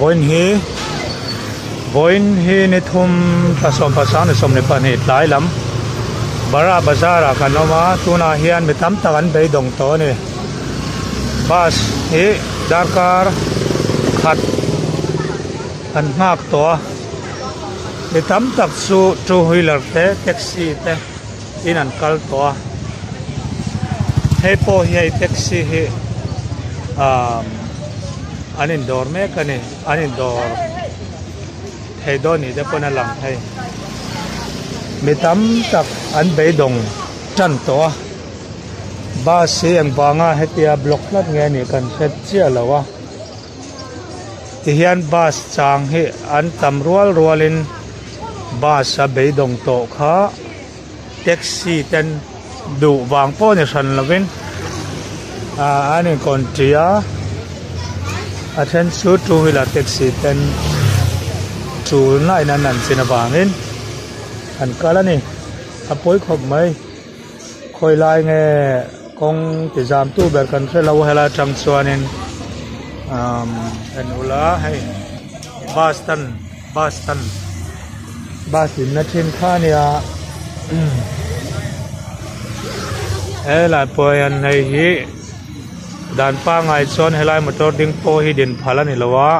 Vawiin hi vawiin hi ni thum thla sawm pasang ni sawm leh pahnih tlai lam Bara bazar ah kan awm a tunah hian mi tam tak an beidawng tawh a ni bus hi darkar khat an nghak tawh a mi tam tak chu two wheeler te taxi te in an kal tawh a hei pawh hi hei taxi hi ahh an indawr mek a ni an indawr thei dawn ni te pawn a lang hei mi tam tak an beidawng tan tawh a bus hi engvanga hetia block tlat nge anih kan hre chiah lo a tihian bus chang hi an tam rual rual in. Bus a beidawng tawh kha taxi ten duh vang pawh ni hran lovin ah an inkawn ṭi a a then chu two wheeler taxi ten chulna in an an chin avangin an kal a ni a pawi khawp mai khawi lai nge kawng ti zam tu ber kan hre lo helai atang chuanin ah en ula hei bus stand. Bus stand bus dinna thin kha a nia helai pawh hian hei hi dan pangai chuan helai motor ding pawh hi din phal a ni lo a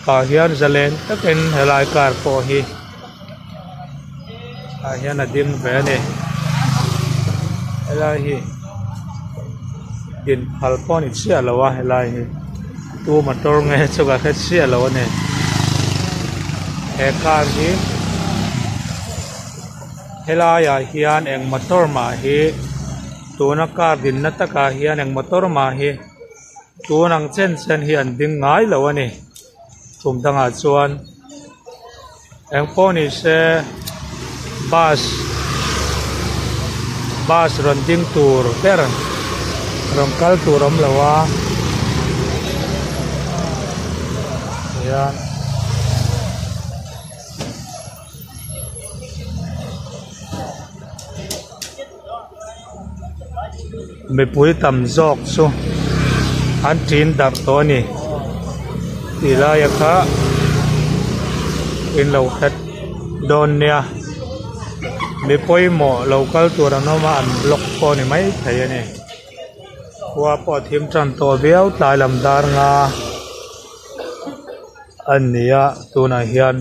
tah hian zalen takin helai car pawh hi tah hian a ding ve a ni helai hi din phal pawh a ni chiah lo a helai hi tu motor nge chu ka hre chiah lo a ni he car hi helai ah hian eng motor mah hi tuna car dinna takah hian eng motor mah hi tun ang chen chen hi an ding ngai lo a ni. Chhum dangah chuan eng pawh ni se bus bus rawn ding tur ber rawn kal tur awm lo a hian. Mipui tam zawk chu an ṭin darh tawh a ni tih laia kha in lo hret dawn nia mi pawimawh lo kal tur an awm a an block pawh a ni maithei a ni khua pawh a thim tan tawh viau tlai lam dar nga a ni a tunah hian.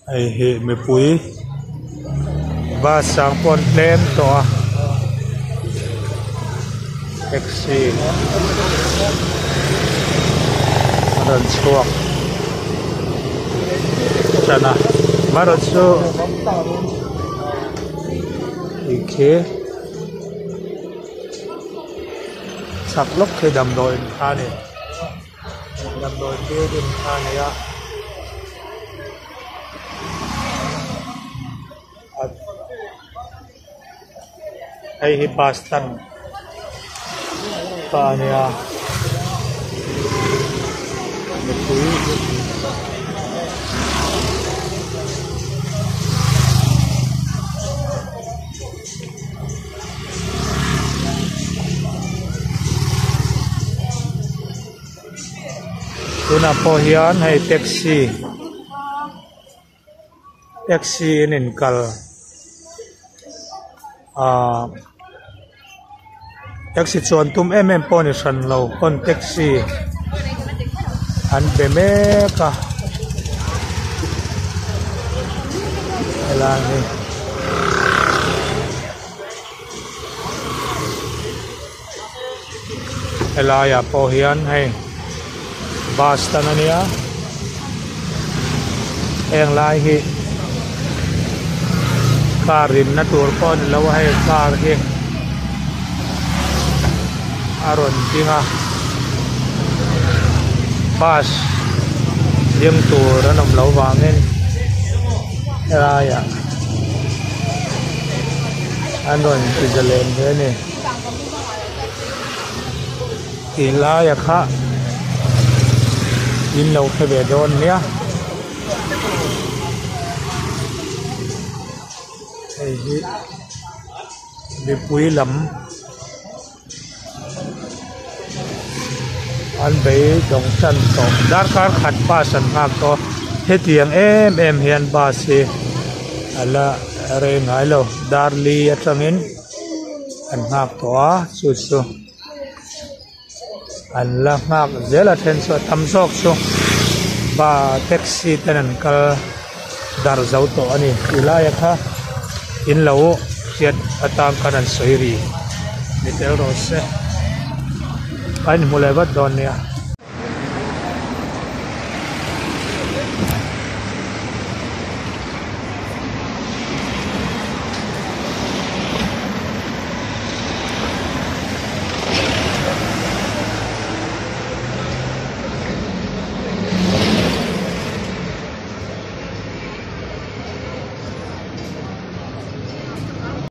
Hei hi mipui bus sang pawh an tlem tawh a taxi a rawn chhuak tan a amaherawhchu tih khi chhak lawk khi damdawiin kha a ni. Damdawi building kha a ni a hei hi bus stand kha a nia mipui Tunah pawh hian hei taxi taxi in inkal ahh taxi chuan tum em em pawh a ni hran lo pawn taxi an be mek a helai hi. Helaiah pawh hian hei bus stand a nia heng lai hi car rinna tur pawh a ni lo a hei car hi a rawn ding a bus ding tur an awm loh vangin helaiah an rawn ti zalen ve a ni. Tih laia kha in lo hre ve dawn nia hei hi mipui lam. An beidawng tan tawh. Darkar khat bus an nghak tawh a, hetiang em em hian bus hi a la rei ngai lo. Dar li atangin an nghak tawh a, chu chu an la nghak zel a then chu a tam zawk chu ba taxi ten an kal darh zo tawh a ni ti laia kha in lo hriat atan khan an sawi ri ni tel rawh se a inhmu leh vat dawn nia.